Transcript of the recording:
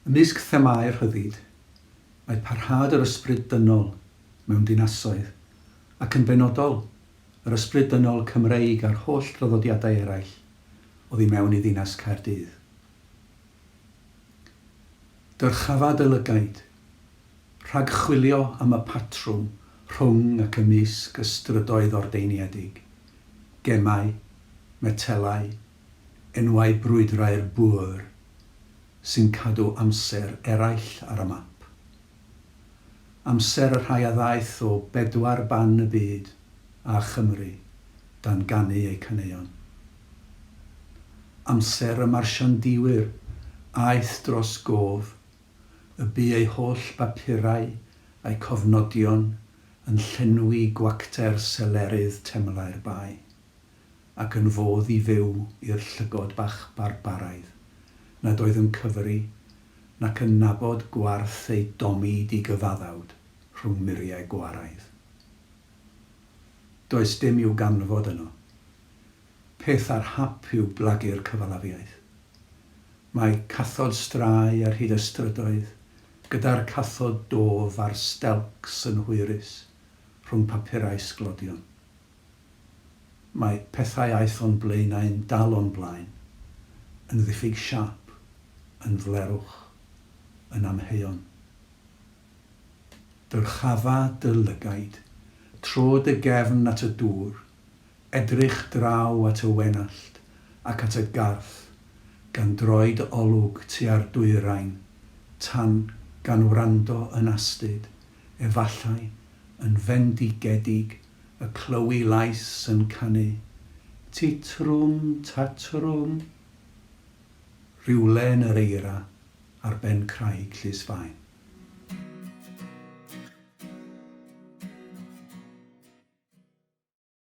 Ymysg themâu rhyddid, mae parhad yr ysbryd dynol mewn dinasoedd, ac yn benodol, yr ysbryd dynol Cymreig a'r holl draddodiadau eraill oddi mewn i ddinas Caerdydd. Dyrchafa dy lygaid, rhag chwilio am y patrwm rhwng ac ymysg y strydoedd ordeiniedig, gemau, metelau, enwau brwydrau'r Boer, sy'n cadw amser eraill ar y map. Amser y rhai a ddaeth o bedwar ban y byd, a Chymru, dan ganu eu caneuon. Amser y marsiandïwyr aeth dros gof, y bu eu holl bapurau a'u cofnodion yn llenwi gwacter selerydd temlau'r Bae, ac yn fodd i fyw i'r llygod bach barbaraidd nad oedd yn cyfri nac yn nabod gwarth eu domi digyfaddawd rhwng muriau gwaraidd. Does dim i'w ganfod yno. Peth ar hap yw blagur cyfalafiaeth. Mae cathod strae ar hyd y strydoedd, gyda'r cathod dof a'r stelc synhwyrus rhwng papurau sglodion. Mae pethau aeth o'n blaenau'n dal o'n blaen, yn ddiffyg siâp, yn flerwch, yn amheuon. Dyrchafa dy lygaid, tro dy gefn at y dŵr, edrych draw at y wenallt ac at y garth, gan droi dy olwg tua'r dwyrain, tan, gan wrando yn astud, efallai, yn fendigedig, y clywi lais yn canu, Titrwm, tatrwm. Rhywle yn yr eira ar ben craig Llys Faen.